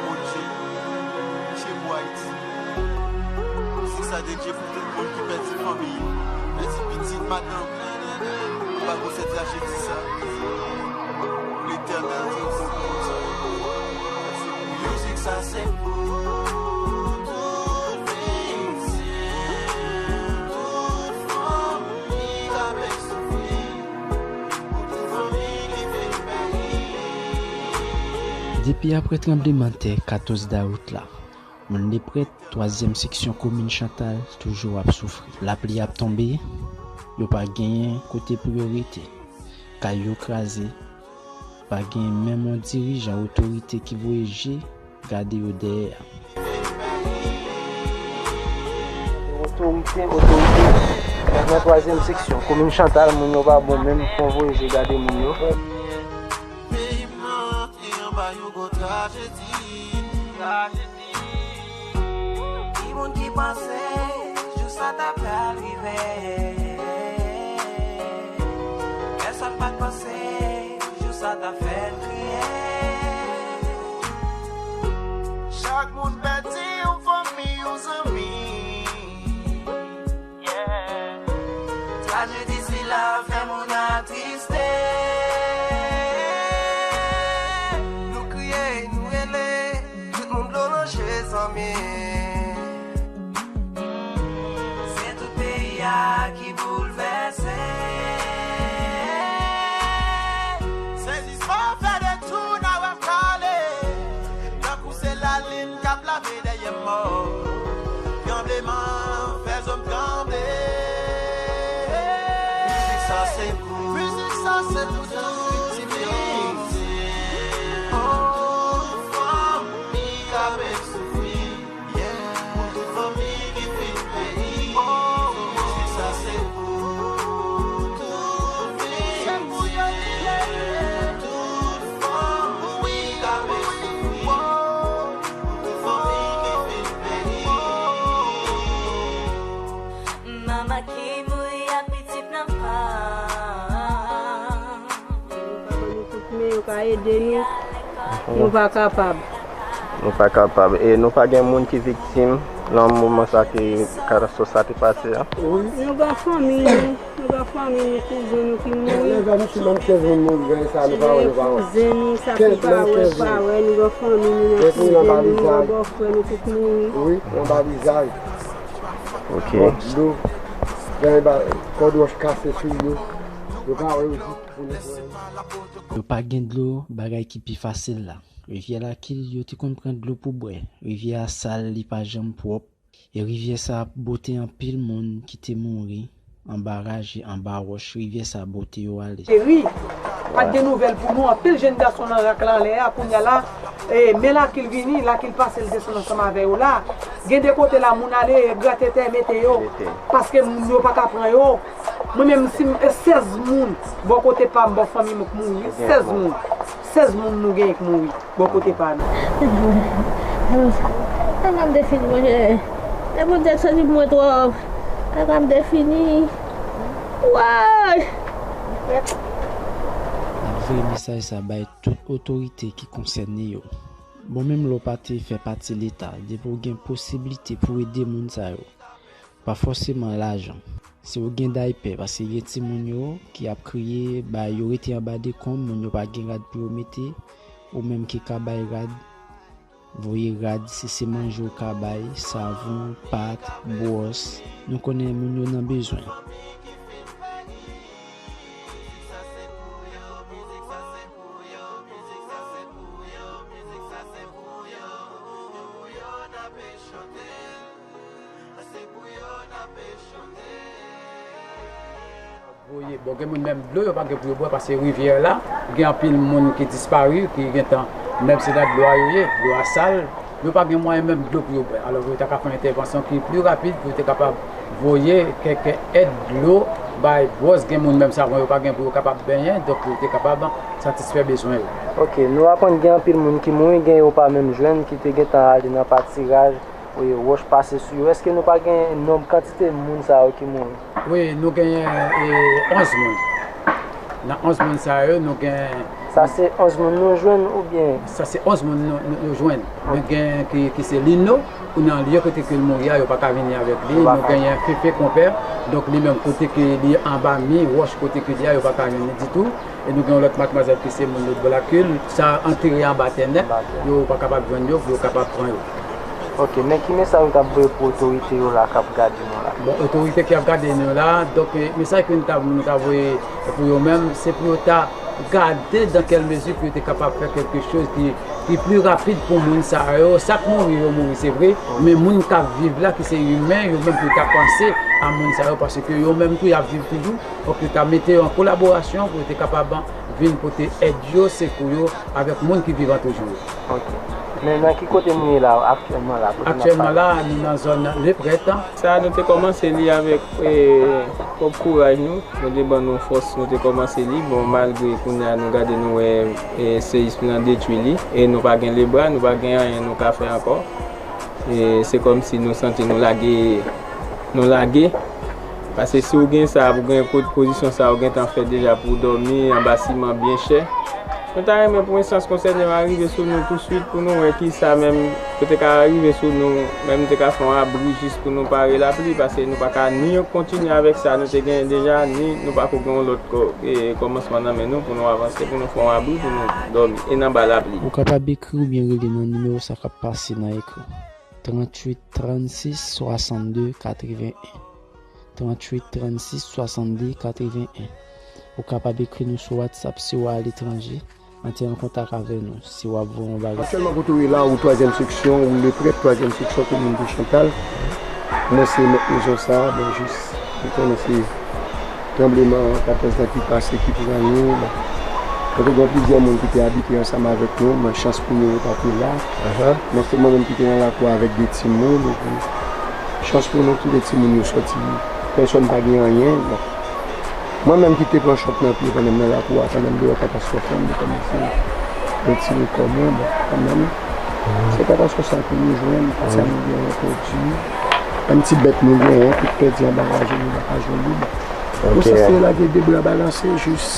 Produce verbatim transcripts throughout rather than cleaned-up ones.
Bondye, se pou Ayiti. Mizik sa dedye pou tout moun ki pèdi fanmi yo, pèdi pitit, madanm. Ou pa gon sèt trajedi sa. Letènèl te rekonpanse. Mizik sa se pou tout viktim, tout fanmi k ap soufri. Depi apre tranblemanntè katòz dawout la, moun Leprèt, twazyèm seksyon komin Chantal, toujou ap soufri. Lapli ap tonbe, yo pa genyen kote pou yo rete. Kay yo kraze, pa gen menm yon dirijan otorite ki voye je gade yo dèyè a. Otorite, otorite. Nan twazyèm seksyon komin Chantal, moun yo pa bon menm pou voye je gade moun yo. Peyi m nan te anba yon gwo trajedi. Ki moun ki panse jou sa ta pral rive? Pèsonn pa t panse jou sa ta fè n kriye. Chak moun pèdi yon fanmi, yon zanmi. Trajedi sila fè moun atriste. Nou kriye, nou rele, tout moun dlo nan je, zanmi. Se tout peyi a ki boulvèse. Sezisman fè detouna w ap kale. Tankou se lalin k ap lave dèyè mò. Tranbleman fè zòn tranble. Mizik sa se pou, mizik sa se pou tout viktim yo. Tout fanmi k ap soufri. Pou tout fanmi ki fin pèdi, mizik sa se pou tout viktim, tout fanmi k ap soufri, pou tout fanmi ki fin pèdi. Manman ki mouri ak pitit nan venn. Yo ka ban nou kout men, yo ka ede nou. Nou pa kapab. Nou pa kapab. E nou pa gen moun ki viktim nan moman sa ke katastwòf sa te pase a? Nou gen fanmi nou, nou gen fanmi nou, kouzen nou ki mouri. Nou gen kouzen nou sa ki pa wè, pa wè, nou gen fanmi nou, nou gen kouzen nou, nou gen bòfrè nou tout mouri. Wi, nan ba vizaj. Ok. Kòd dlo, gen ba, kòd wòch kase sou yo. Yo pa wè yo di pou nou. Yo pa gen dlo, bagay ki pi fasil la. Rivyè Lakil, yo te konn pran dlo pou bwè. Rivyè a sal, li pa janm pwòp. E rivyè sa ap bote anpil moun ki te mouri anba raje, anba wòch. Rivyè sa bote yo ale. Cheri, pa t gen nouvèl pou nou. Anpil jèn gason nan rak la anlè a, kounye a la, e, men Lakil vini, Lakil pase, l desann ansanm avè yo la. Gen de kote la, moun ale grate tè, mete yo. Mete. Paske moun yo pa ka pran yo. Mwen menm, si m, e sèz moun, bò kote pa m, bò fanmi m k mouri. Sèz moun. Sèz moun nou genyen k mouri, bò kote pa nou. Kaka m te fini, monchè. Depi w di w sezi pou mwen twòp. Kaka m te fini. Way! N ap voye mesaj sa bay tout otorite ki konsène yo. Bon, menm lè w pa te fè pati Leta, depi w gen posiblite pou ede moun sa yo, pa fòseman lajan. Si w gen daypè, paske gen timoun yo ki ap kriye, ba yo rete anba dekonb, moun yo pa gen rad pou yo mete, ou menm ki ka bay rad, voye rad, si se manje w ka bay, savon, pat, bwòs, nou konnen moun yo nan bezwen. Voye, bon, gen moun menm dlo yo pa gen pou yo bwè, paske rivyè la, gen anpil moun ki dispari, ki gentan, menm se nan dlo a yo ye, dlo a sal, yo pa gen mwayen menm dlo pou yo bwè. Alò, yo ta ka fè yon entèvansyon ki pli rapid pou yo te kapab voye kèk èd dlo bay bwòs, gen moun menm savon yo pa gen pou yo kapab benyen, donk pou yo te kapab satisfè bezwen yo. Ok, nou aprann gen anpil moun ki mouri, gen yo pa menm jwenn, ki te gentan ale nan patiraj, wi, wòch pase sou yo. Èske nou pa gen nonb kantite moun sa yo ki mouri? Wi, nou genyen, e, onz moun. Nan onz moun sa yo, nou gen Sa se onz moun nou jwenn oubyen? Sa se onz moun nou, nou, nou jwenn. Men gen ki, ki se Lino, kounye a lye kote ke l mouri a, yo pa ka vini avèk li. Nou genyen Fefe, konpè, donk li menm kote ke li anba mi wòch kote ke li a, yo pa ka vini ditou. E nou gen yon lòt madmwazèl ki se moun lòt bò lakil, sa antere anba tè nèt, yo pa kapab jwenn yo pou yo kapab pran yo. Ok, men ki mesaj ou t ap voye pou otorite yo la k ap gade nou la? Bon, otorite ki ap gade nou la, donk, eh, mesaj ke nou ta, nou ta voye pou yo menm, se pou yo ta gade dans quelle mesure pou yo te kapab fè kèlke choz ki, ki pli rapid pou moun sa yo. Sa k mouri, yo mouri, se vre, men moun k ap viv la, ki se imen, yo menm pou yo ta panse a moun sa yo, paske yo menm tou, y ap viv toujou. Fòk yo ta mete yo an kolaborasyon pou yo te kapab vin pote èd yo, sekou yo avèk moun ki vivan toujou yo. Ok. Men nan ki kote nou ye la aktyèlman la? Kote n ap pale? Aktyèlman la, nou nan zòn Leprèt. Sa a, nou te kòmanse li avèk, eh, pwòp kouraj nou. Nou te ban nou fòs, nou te kòmanse li. Bon, malgre kounye a nou gade, nou wè, eh, seyis lan detwi li. E nou pa gen lebra, nou pa gen anyen nou ka fè ankò. E se kòmsi nou santi nou lage, nou lage. Paske si w gen sa, ou gen po-, pozisyon sa, ou gentan fè deja pou w dòmi anba siman byen chè. Nou ta renmen pou enstans konsène yo arive sou nou touswit pou nou wè kisa menm yo te ka rive sou nou, menm te ka fè yon abri jis pou nou pare lapli, paske nou pa ka ni kontinye avèk sa nou te genyen deja, ni nou pako gen yon lòt kò-, e, kòmansman nan men nou pou nou avanse, pou nou fè yon abri pou nou dòmi, e n anba lapli. Ou kapab ekri oubyen rele nan nimewo sa k ap pase nan ekran. Tranntuit trannsis swasannde katreven en. Tranntuit trannsis swasannde katreven en. Ou kapab ekri nou sou WhatsApp si w aletranje, antre an kontak avè nou si w ap voye yon bagay. Aktyèlman, kote w ye la, ou twazyèm seksyon, ou Leprèt, twazyèm seksyon, komin de Chantal. Mwen se mèt mezon sa a, bon, jis, ou konnen se tranbleman katòz la ki pase, ki pran nou, bon. Donk, gen plizyè moun ki te abite ansanm avèk nou, men chans pou yo, yo pa te la. Men se mwen menm ki te nan lakou avèk de timoun, epi chans pou nou, tout de timoun yo sòti. Pèsòn pa gen anyen, bon. Mwen menm ki te pran chòk nan pye pandan m nan lakou a, pandan m te wè katastwòf la, m te kòmanse retire kò mwen, bon, kanmenm. Se katastwòf sa ke nou jwenn, tout sa nou genyen pèdi. Menm ti bèt nou genyen, tout pèdi anba raje, nou pa ka jwenn li, bon. Nou sanse lage de bra balanse, jis.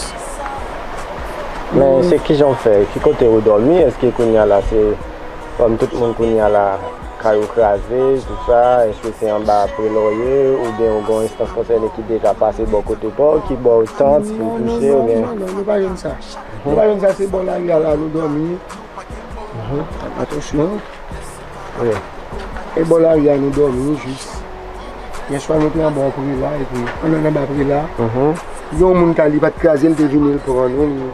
Men se kijan w fè? Ki kote ou dòmi? Èske kounye a la se kòm tout moun kounye a la, kay ou kraze, tout sa, èske se anba prelò w ye, oubyen ou gen yon enstans konsène ki deja pase bò kote pa w, ki ba w tant pou w kouche, oubyen? Non, non, non, nou pa jwenn sa. Nou pa jwenn sa, se bò lari a la nou dòmi. Atansyon. Wi. E bò lari a nou dòmi jis. Yèswa nou te anba yon prela, epi pandan n anba prela, yon moun kay li pa t kraze, l te vini, l pran nou,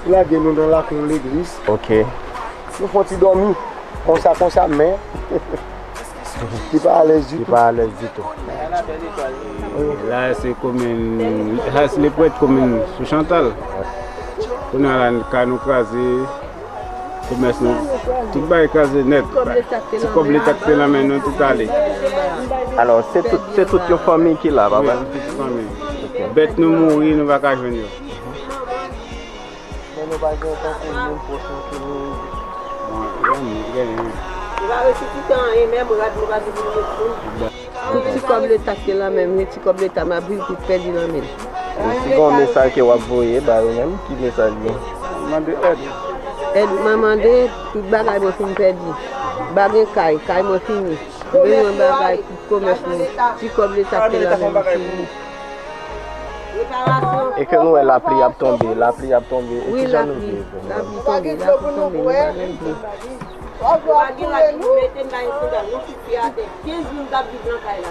li lage nou nan lakou yon legliz. Ok. Nou fè yon ti dòmi. Konsa, konsa, men li pa alèz ditou. Li pa alèz ditou. La, se komin, la, se Leprèt, komin sou Chantal. Kounye a la, kay nou kraze, komès nou, tout bagay kraze nèt. Ti kòb Leta k te nan men nou, tout ale. Alò, se tout, se tout yon fanmi ki la, papa? Wi, tout fanmi. Bèt nou mouri, nou pa ka jwenn yo. Men nou pa gen tankou moun pwòch nou ki mouri. Li pa resisite anyen, menm rad nou pa gen pou nou met sou li. Tout ti kòb Leta k te lan men m, se ti kòb Leta m ap viv, tout pèdi nan men l. E si gen yon mesaj ke w ap voye ba yo menm, ki mesaj li? Mande èd. Èd mwen mande, tout bagay mwen fin pèdi. M pa gen kay, kay mwen fini. M bezwen bagay pou komès mwen. Ti kòb Leta k te lan men m, fini. E ke nou wè lapli ap tonbe, lapli ap tonbe. E kijan nou viv? Lapli tonbe, lapli tonbe, nou pa gen dlo. Yo pa gen lapli pou mete, m pa gen sandal, yon kout pye atè. Kenz moun k ap viv nan kay la.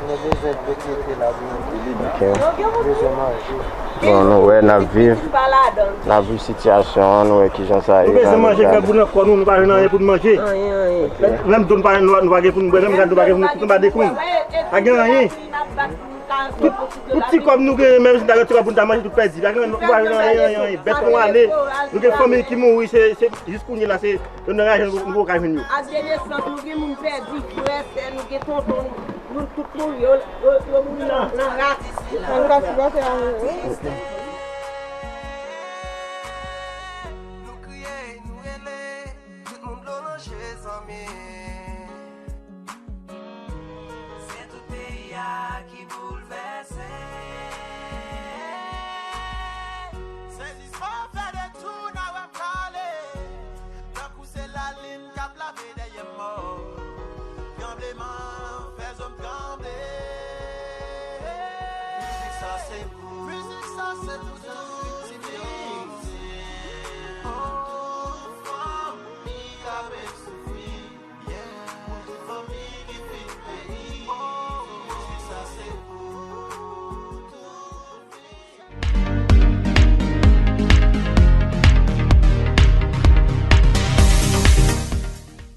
Nou bezwen dlo ki rete la pou nou viv. Ok. Nou bezwen manje. Bon, nou wè n ap viv, n ap viv sitiyasyon an, nou wè kijan sa ye. Nou bezwen manje, grangou nan kò nou, nou pa jwenn anyen pou n manje. Anyen, anyen. Menm dlo nou pa, nou pa gen pou n bwè, menm gad nou pa gen pou nou, tout anba dekonm. Pa gen anyen. Tout, tout ti kòb nou genyen, menm si n ta gen ti kòb pou n ta manje, tout pèdi. Pa gen, nou pa jwenn anyen, anyen, anyen. Bèt nou ale, nou gen fanmi ki mouri, se, se, jis kounye la, se, yo nan raje nou, nou poko ka jwenn yo. Ak de nesans, nou gen moun pèdi, frè, sè, nou gen tonton, nou, nou tout mouri, yo, yo, yo mouri nan, nan ras. Ann ka sipòte a nou, wi. Nou kriye, nou rele, tout moun dlo nan je, zanmi. Se tout peyi a ki